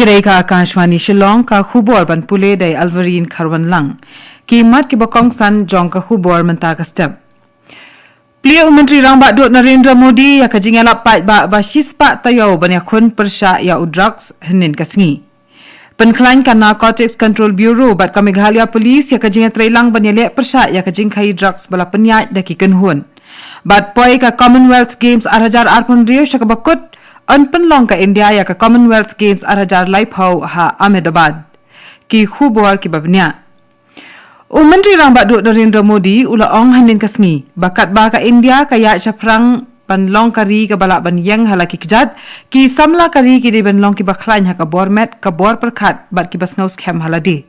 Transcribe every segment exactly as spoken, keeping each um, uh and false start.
Dei ka Akashvani Shillong, ka khubor ban pule dei Alvarine Kharwanlang. Ki mat kiba kongsan jong ka khubor mynta ka step. Plie u Myntri Rangbah Duh Narendra Modi ïa ka jingïalap paidbah ba shispah taïew ban ïakhun pyrshah ïa u drugs hynnin ka sngi. Pynkhlaiñ ka Narcotics Control Bureau bad ka Meghalaya Police ïa ka jingïatreilang ban ïaleh pyrshah ïa ka jingkhaïi drugs ba la pynïaid da ki kynhun. Bad poi ka Commonwealth Games ar hajar arphew hynriew sha kaba kut, yn pynlong ka India ïa ka Commonwealth Games ar hajar laiphew ha Ahmedabad. Ki khubor kiba bniah. U Myntri Rangbah Duh Narendra Modi u la ong hynnin ka sngi ba katba ka India ka ïaid shaphrang ban long ka ri kaba lah ban ïeng ha la ki kjat, ki samla ka ri ki dei ban long kiba khlaiñ ha ka bor met, ka bor pyrkhat bad kiba sngewskhem ha lade.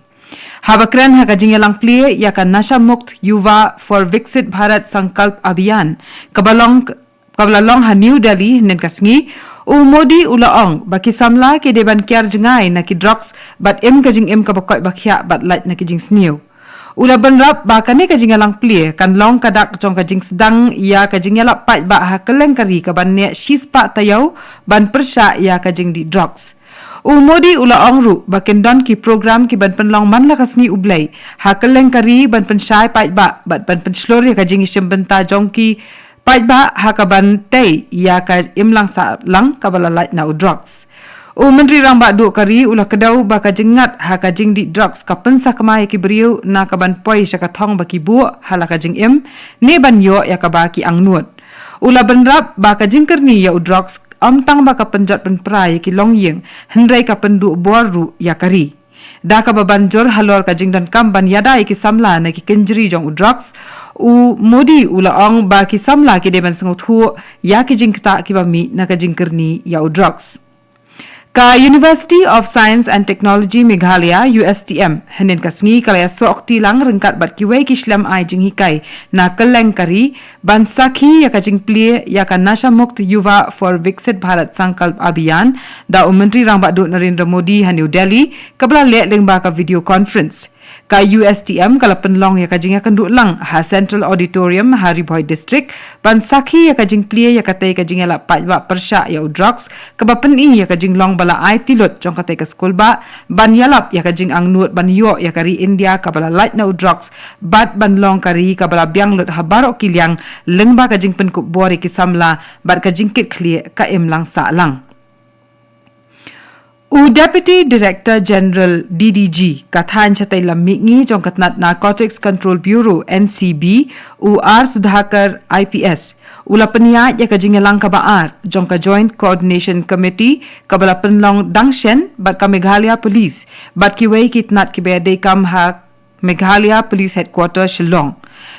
Haba kren ha ka jingïalang plie ïa ka Nasha Mukt Yuva for Viksit Bharat Sankalp Abhiyan, kaba long kaba la long ha New Delhi hynnin ka sngi, u Modi u la ong ba ki samla ki dei ban kiar jngai na ki drugs bad im ka jingim kaba koit ba khiah bad lait na ki jingsniew. U la bynrap ba kane ka jingïalang plie kan long ka dak jong ka jingsdang ïa ka jingïalap paidbah ha kylleng ka ri kaban neh shispah taïew ban pyrshah ïa ka jingdih drugs. U Modi u la ong ruh ba kin don ki program kiban pynlong man la ka sngi U Blei ha kylleng ka ri ban pynshai paidbah bad ban pynshlur ïa ka jingïashim bynta jong ki paidbah ha kaban tei ïa ka imlang sahlang kaba la lait na u drugs. U Myntri Rangbah Duh ka ri u la kdew ba ka jingngat ha ka jingdih drugs ka pynsakma ïa ki briew na kaban poi sha ka thong ba ki buh ha la ka jingim ne ban ïoh ïa kaba ki angnud. U la bynrap ba ka jingkyrni ïa u drugs ym tang ba ka pynjot pynpra ïa ki longïing, hynrei ka pynduh bor ruh ïa ka ri. Da kaba ban jur halor ka jingdonkam ban ïada ïa ki samla na ki kynjri jong u drugs, u Modi u la ong ba ki samla ki dei ban sngewthuh ïa ki jingktah kiba mih na ka jingkyrni ïa u drugs. Ka University of Science and Technology Meghalaya, U S T M, hynnin ka sngi ka la ïasoh kti lang ryngkat bad kiwei ki shlem ai jinghikai na kylleng ka ri ban sakhi ïa ka jingplie ïa ka Nasha Mukt Yuva for Viksit Bharat Sankalp Abhiyan da u Myntri Rangbah Duh Narendra Modi ha New Delhi, kaba la leh lyngba ka video conference. Ka U S T M ka la pynlong ïa ka jingïakynduh lang ha Central Auditorium ha Ri Bhoi District ban sakhi ïa ka jingplie ïa katei ka jingïalap paidbah pyrshah ïa u drugs, kaba pyni ïa ka jinglong ba la aiti lut jong katei ka skulbah ban ïalap ïa ka jingangnud ban ïoh ïa ka ri India kaba la lait na u drugs bad ban long ka ri kaba la biang lut ha baroh ki liang lyngba ka jingpynkup bor ïa ki samla bad ka jingkitkhlieh ka imlang sahlang. U Deputy Director General, D D G, ka thaiñ shatei lam mihngi jong ka tnat Narcotics Control Bureau, N C B, u R Sudhakar, I P S, u la pynïaid ïa ka jingïalang kaba ar jong ka Joint Coordination Committee kaba la pynlong dangsen bad ka Meghalaya Police bad kiwei ki tnat kiba ïadei kam ha Meghalaya Police Headquarter Shillong.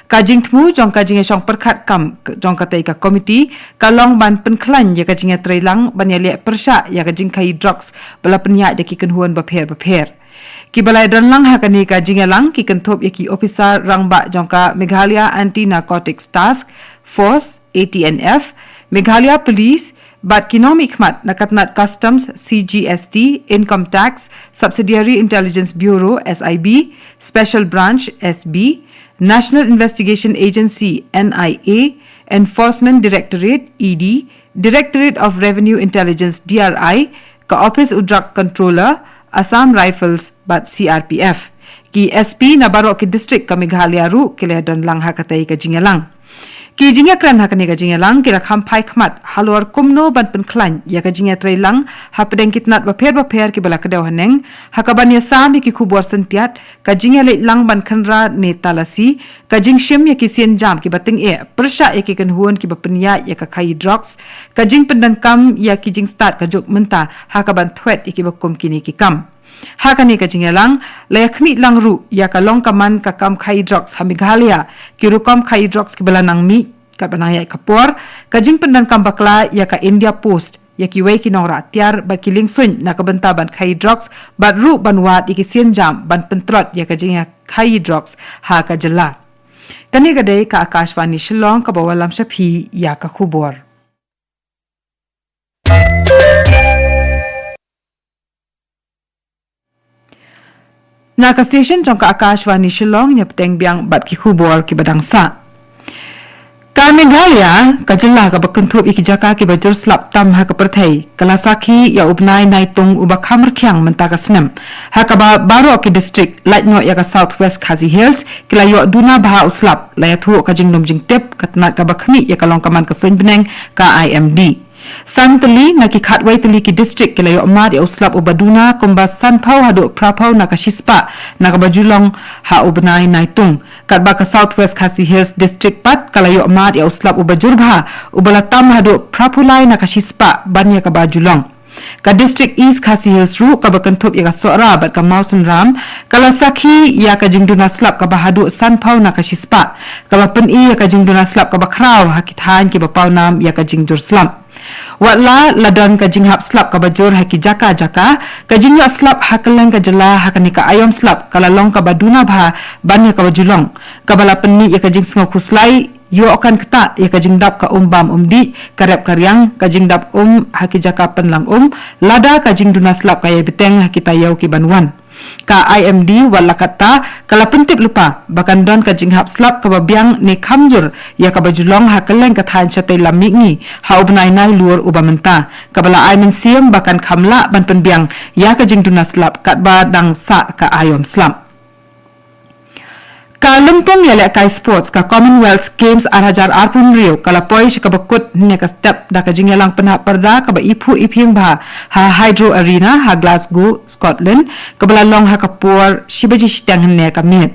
Ka jingthmu jong ka jingïashong pyrkhat kam jong katei ka komiti ka long ban pynkhlaiñ ïa ka jingïatreilang ban ïaleh pyrshah ïa ka jingkhaïi drugs ba la pynïaid da ki kynhun bapher bapher. Kiba la ïadonlang ha kane ka jingïalang ki kynthup ïa ki ophisar rangbah jong ka Meghalaya Anti Narcotics Task Force, A T N F, Meghalaya Police, bad ki nongmihkhmat na ka tnat Customs, C G S T, Income Tax, Subsidiary Intelligence Bureau, S I B, Special Branch, S B, National Investigation Agency, N I A, Enforcement Directorate, E D, Directorate of Revenue Intelligence, D R I, ka Office u Drug Controller, Assam Rifles, bad C R P F. Ki S P na baroh ki district ka Meghalaya ruh ki la ïadonlang ha katei ka jingïalang. Ki jingïakren ha kane ka jingïalang ki la kham phai khmat halor kumno ban pynkhlaiñ ïa ka jingïatreilang hapdeng ki tnat bapher bapher kiba la kdew haneng, ha kaban ïasam ïa ki khubor syntiat, ka jingïaleit lang ban khynra ne talasi, ka jingshim ïa ki sienjam kiba tyngeh pyrshah ïa ki kynhun kiba pynïaid ïa ka khaïi drugs, ka jingpyndonkam ïa ki jingstad ka juk mynta ha kaban thwet ïa kiba kum kine ki kam. Ha kane ka jingïalang la ïakhmih lang ruh ïa ka long ka man ka kam khaïi drugs ha Meghalaya, ki rukom khaïi drugs kiba la nang mih katba nang ïaid ka por, ka jingpyndonkam bakla ïa ka India Post ïa kiwei ki nongrah tiar bad ki liengsuiñ na ka bynta ban khaïi drugs bad ruh ban wad ïa ki sienjam ban pyntlot ïa ka jingïakhaïi drugs ha ka jylla. Kane ka dei ka Akashvani Shillong kaba wallam sha phi ïa ka khubor. Na ka station jong ka Akashvani Shillong, ngi bteng biang bad ki khubor kiba dang sah. Ka Ka Meghalaya, ka jylla kaba kynthup ïa ki jaka kiba jur slap tam ha ka pyrthei, ka la sakhi ïa u bnai Naitung uba kham rkhiang mynta ka snem, ha kaba baroh ki district, lait noh ïa ka South West Khasi Hills, ki la ïoh duna bha u slap, la ïathuh ka jinglum jingtip ka tnat kaba khmih ïa ka longkmen ka suiñ bneng, ka I M D. San tylli na ki khatwei tylli ki district ki la ïoh mad ïa u slap uba duna kumba sanphew haduh phraphew na ka shispah na kaba ju long ha u bnai Naitung. Katba ka South West Khasi Hills District pat ka la ïoh mad ïa u slap uba jur bha, uba la tam haduh phraphew lai na ka shispah ban ïa kaba ju long. Ka District East Khasi Hills ruh kaba kynthup ïa ka Sohra bad ka Mawsynram, ka la sakhi ïa ka jingduna slap kaba haduh sanphew na ka shispah, kaba pyni ïa ka jingduna slap kaba khraw ha ki thaiñ kiba pawnam ïa ka jingjur slap. Wat la la don ka jinghap slap kaba jur ha ki jaka jaka, ka jingïoh slap ha kylleng ka jylla ha kane ka aïom slap ka la long kaba duna bha ban ïa kaba ju long, kaba la pynmih ïa ka jingsngew khuslai, ïoh kan ktah ïa ka jingdap ka um bam um dih, ka rep ka riang, ka jingdap um ha ki jaka pynlang um, lada ka jingduna slap ka ïai bteng ha ki taïew ki ban wan. Ka I M D wat la katta, ka la pyntip lypa ba kan don ka jinghap slap kaba biang ne kham jur ïa kaba ju long ha kylleng ka thaiñ shatei lam mihngi ha u bnai Nailur uba mynta, kaba la ai mynsiem ba kan kham lah ban pynbiang ïa ka jingduna slap katba dang sah ka aïom slap. Ka lympung ïalehkai sports ka Commonwealth Games ar hajar arphew hynriew ka la poi sha kaba kut hynne ka step da ka jingïalang pynhap pyrda kaba iphuh iphieng bha ha Hydro Arena ha Glasgow, Scotland, kaba la long ha ka por shi baje shiteng hynne ka miet.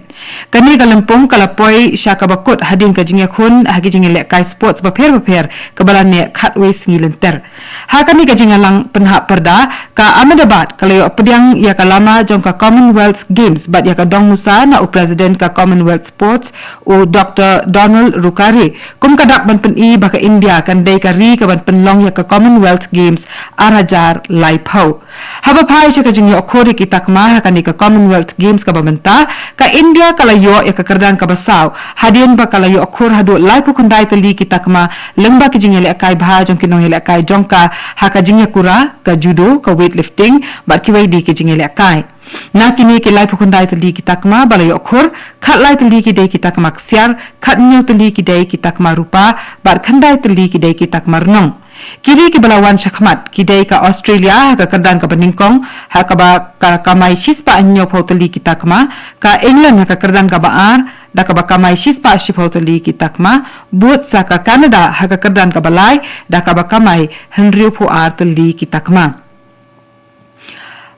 Kane ka lympung ka la poi sha kaba kut hadien ka jingïakhun ha ki jingïalehkai sports bapher bapher kaba la neh khatwei sngi lynter. Ha kane ka jingïalang pynhap pyrda, ka Ahmedabad ka la ïoh pdiang ïa ka lama jong ka Commonwealth Games bad ïa ka dong musa na u President ka Commonwealth Sports, u Doctor Donald Rukare, kum ka dak ban pyni ba ka India kan dei ka ri ka ban pynlong ïa ka Commonwealth Games ar hajar laiphew. Haba phai sha ka jingïoh khur ïa ki takma ha kane ka Commonwealth Games kaba mynta, ka India ka la ïoh ïa ka kyrdan kaba saw hadien ba ka la ïoh khur haduh laiphew khyndai tylli ki takma lyngba ki jingïalehkai bha jong ki nongïalehkai jong ka ha ka jingïakura, ka judo, ka weightlifting bad kiwei de ki jingïalehkai. Na kine ki laiphew khyndai tylli ki takma ba la ïoh khur, khatlai tylli ki dei ki takma ksiar, khathynñiew tylli ki dei ki takma rupa bad khyndai tylli ki dei ki takma rnong. Ki ri kiba la wan shakhmat ki dei ka Australia ha ka kyrdan kaba nyngkong ha kaba ka kamai shispah hynñiewphew tylli ki takma, ka England ha ka kyrdan kaba ar da kaba kamai shispah shiphew tylli ki takma, bud sa ka Canada ha ka kyrdan kaba lai da kaba kamai hynriewphew ar tylli ki takma.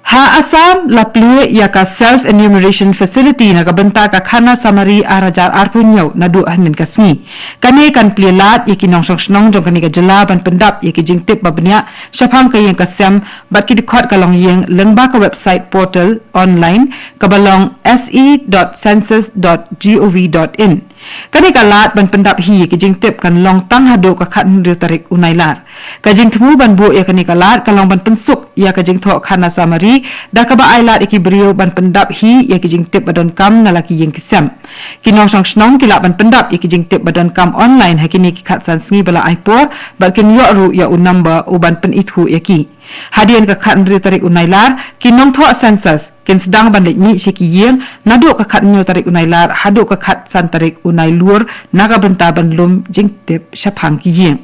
Ha Assam la plie ïa ka Self Enumeration Facility na ka bynta ka Khana Samari ar hajar arphew hynñiew naduh hynnin ka sngi. Kane kan plie lad ïa ki nongshong shnong jong kane ka jylla ban pyndap ïa ki jingtip ba bniah shaphang ka ïing ka sem bad ki dkhot ka longïing lyngba ka website portal online kaba long S E dot census dot gov dot in. Kane ka lad ban pyndap hi ïa ki jingtip kan long tang haduh ka khathynriew tarik u Nailar. Ka jingthmu ban buh ïa kane ka lad ka long ban pynsuk ïa ka jingthoh Khana Samari da kaba ai lad ïa ki briew ban pyndap hi ïa ki jingtip ba donkam na la ki ïing ki sem. Ki nongshong shnong ki lah ban pyndap ïa ki jingtip ba donkam online ha kine ki khatsan sngi ba la ai por bad kin ïoh ruh ïa u number u ban pynithuh ïa ki. Hadien ka khathynriew tarik u Nailar, ki nongthoh census kin sdang ban leit mih sha ki ïing naduh ka khathynñiew tarik u Nailar haduh ka khatsan tarik u Nailur na ka bynta ban lum jingtip shaphang ki ïing.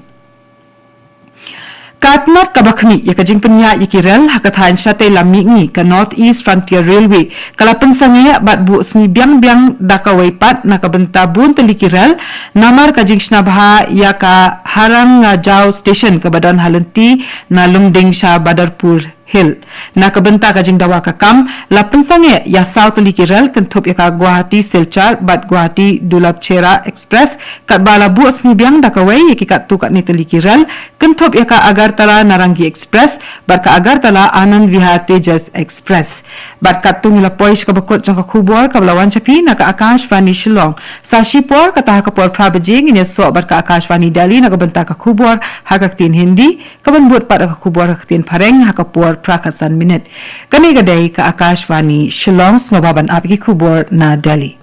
Ka tnat kaba khmih ïa ka jingpynïaid ïa ki rel ha ka thaiñ shatei lam mihngi, ka North East Frontier Railway ka la pynsangeh bad buh sngi biang biang da kawei pat na ka bynta bun tylli ki rel, namar ka jingshna bha ïa ka Harangajao Station kaba don ha lynti na Lumding sha Badarpur Hill. Na ka bynta ka jingdawa ka kam, la pynsangeh ïa saw tylli ki rel kynthup ïa ka Guwahati Silchar bad Guwahati Dulabchera Express, katba la buh sngi biang da kawei ïa ki katto katne tylli ki rel kynthup ïa ka Agartala Narangi Express bad ka Agartala Anand Vihar Tejas Express. Bad katto ngi la poi sha kaba kut jong ka khubor kaba la wan sha phi na ka Akashvani Shillong. Sa shipor kata ha ka por phra baje ngin ïasoh bad ka Akashvani Delhi na ka bynta ka khubor ha ka ktien Hindi, kaban bud pat ka khubor ka ktien Phareng ha ka por phra khatsan minit. Kane ka dei ka Akashvani Shillong, sngewbha ban ap ki khubor na Delhi.